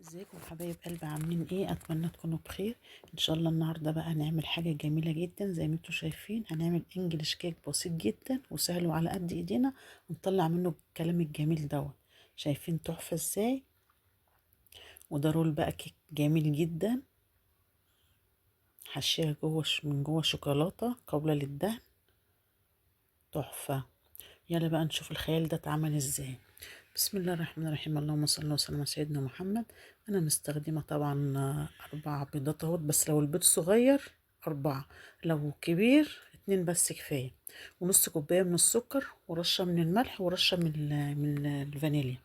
ازيكم حبايب قلبي؟ عاملين ايه؟ اتمنى تكونوا بخير ان شاء الله. النهارده بقى هنعمل حاجة جميلة جدا زي ما انتم شايفين. هنعمل English cake بسيط جدا وسهل وعلى قد ايدينا، ونطلع منه الكلام الجميل دوت. شايفين تحفة ازاي؟ وده roll بقى كيك جميل جدا، حشيها جوه من جوه شوكولاتة قابله للدهن، تحفة. يلا بقى نشوف الخيال ده اتعمل ازاي. بسم الله الرحمن الرحيم، اللهم صل وسلم على سيدنا محمد. انا مستخدمة طبعا 4 بيضات اهوت، بس لو البيض صغير 4، لو كبير 2 بس كفاية، ونص كوباية من السكر، ورشه من الملح، ورشه من الفانيليا.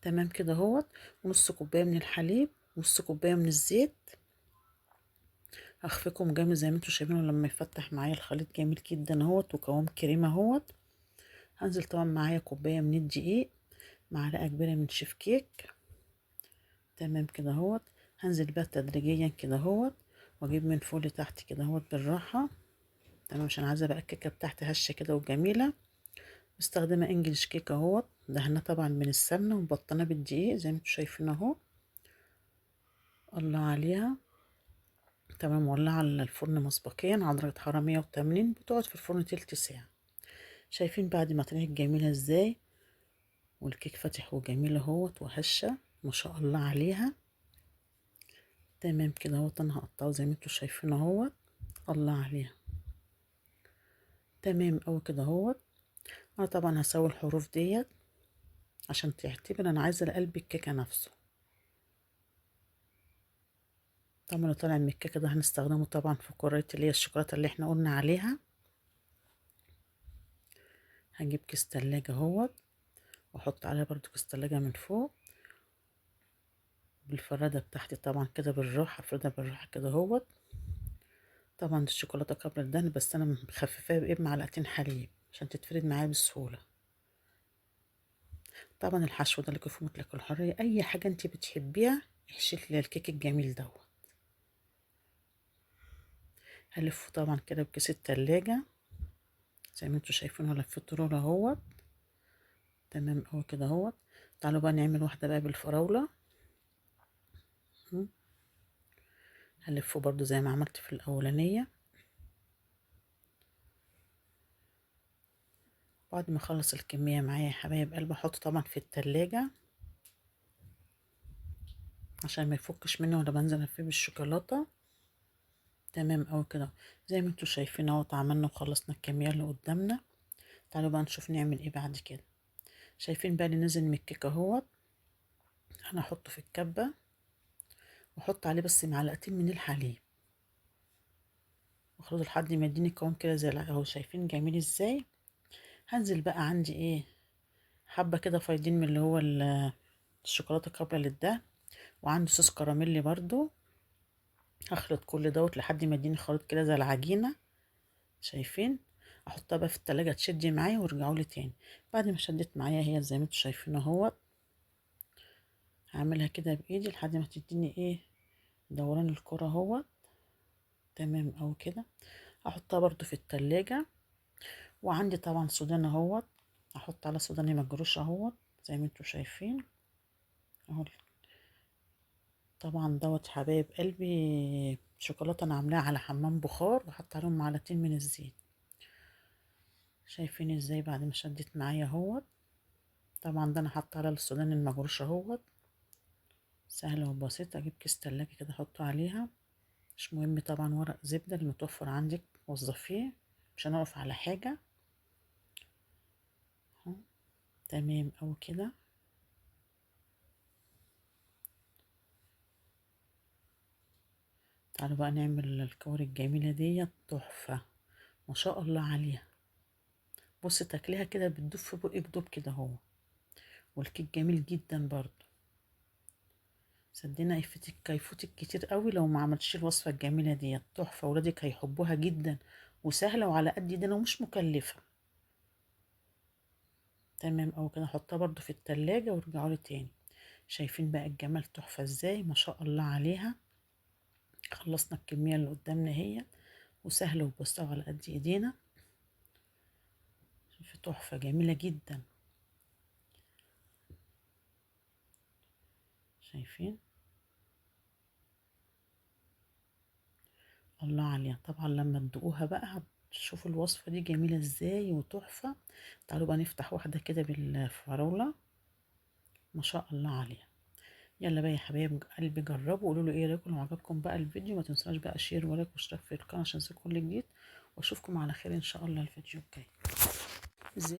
تمام كده اهوت. ونص كوباية من الحليب، ونص كوباية من الزيت. هخفقهم جامد زي ما انتم شايفين لما يفتح معايا الخليط جميل جدا اهوت، وقوام كريمة اهوت. هنزل طبعا معايا كوباية من الدقيق، معلقه كبيرة من شيف كيك. تمام كده اهوت. هنزل بقى تدريجيا كده اهوت، واجيب من فوق لتحت كده اهوت بالراحة. تمام، عشان عايزه بقى الكيكه بتاعتي هشه كده وجميلة. مستخدمة English cake اهوت، دهناه طبعا من السمنة ومبطناه بالدقيق زي ما انتم شايفين اهو. الله عليها. تمام، مولعه على الفرن مسبقيا على درجه حرارة 180، بتقعد في الفرن تلت ساعة. شايفين بعد ما طلعت جميلة ازاي، والكيك فاتح وجميل اهوت وهشه ما شاء الله عليها. تمام كده اهوت. انا هقطعه زي ما انتم شايفين اهوت. الله عليها. تمام اوي كده اهوت. انا طبعا هسوي الحروف ديت عشان تعتبر انا عايزه قلب الكيكه نفسه. طبعا اللي طالع من الكيكه ده هنستخدمه طبعا في كرة اللي هي الشوكولاتة اللي احنا قلنا عليها. هنجيب كيس تلاجة اهوت، واحط عليها برضو كيس تلاجة من فوق بالفرادة بتاعتي طبعا كده بالراحة، افردها بالراحة كده اهوت. طبعا الشوكولاتة قبل الدهن، بس انا مخففاها بايه؟ بمعلقتين حليب عشان تتفرد معايا بسهولة. طبعا الحشو ده لك في مطلق الحرية، اي حاجة انت بتحبيها احشي الكيك الجميل دوت. هلفه طبعا كده بكيس التلاجة زي ما انتوا شايفين، لفيته roll اهوت. تمام اهو كده اهوت. تعالوا بقى نعمل واحدة بقى بالفراولة. هلفه برضو زي ما عملت في الأولانية. بعد ما اخلص الكمية معايا يا حبايب قلبي احطه طبعا في التلاجة عشان ما يفكش مني وانا بنزل فيه بالشوكولاتة. تمام اهو كده زي ما انتوا شايفين اهوت. عملنا وخلصنا الكمية اللي قدامنا. تعالوا بقى نشوف نعمل ايه بعد كده. شايفين بقى اللي نزل من الكيكه اهوت، انا هحطه في الكبه واحط عليه بس معلقتين من الحليب واخلطه لحد ما يديني قوام كده زي اهو. شايفين جميل ازاي؟ هنزل بقى عندي ايه، حبه كده فايضين من اللي هو الشوكولاتة قابله للدهن، وعندي صوص كراميلي برضو. هخلط كل دوت لحد ما يديني خليط كده زي العجينة. شايفين؟ احطها بقى في التلاجة تشد معايا وارجعوا لي تاني. بعد ما شدت معايا هي زي ما انتوا شايفين اهوت، هعملها كده بايدي لحد ما تديني ايه، دوران الكرة اهوت. تمام اهو كده. احطها برضو في التلاجة. وعندي طبعا سوداني اهوت، احط على سوداني مجروش اهوت زي ما انتوا شايفين اهو. طبعا دوت حبايب قلبي شوكولاتة انا عاملاها على حمام بخار، وحط عليهم معلقتين من الزيت. شايفين ازاي بعد ما شدت معايا اهوت؟ طبعا ده انا حاطه على السوداني المجروش اهوت. سهلة وبسيطة. اجيب كيس تلاجة كده احطه عليها، مش مهم طبعا ورق زبدة اللي متوفر عندك وظفيه، مش هنقف على حاجة اهو. تمام اهو كده. تعالوا بقى نعمل الكور الجميلة ديت، تحفة ما شاء الله عليها. بص تاكليها كده بتدوب في بقك دوب كده اهو. والكيك جميل جدا برضو، صدقني هيفوتك كتير قوي لو ما عملتش الوصفة الجميلة ديت، تحفة، ولادك هيحبوها جدا، وسهلة وعلى قد ايدينا ومش مكلفة. تمام اهو كده. احطها برضو في التلاجة وارجعوا لي تاني. شايفين بقى الجمال تحفة ازاي ما شاء الله عليها. خلصنا الكمية اللي قدامنا هي، وسهلة وبسيطة على قد ايدينا. شوفي تحفة جميلة جدا. شايفين؟ الله عليها. طبعا لما تدوقوها بقى هتشوفوا الوصفة دي جميلة ازاي وتحفة. تعالوا بقى نفتح واحدة كده بالفراولة، ما شاء الله عليها. يلا بقى يا حبايب قلبي جربوا وقولوا لي ايه رايكم. لو عجبكم بقى الفيديو ما تنسوش بقى share و like واشتراك في القناة عشان يوصلكم كل جديد، واشوفكم على خير ان شاء الله الفيديو الجاي.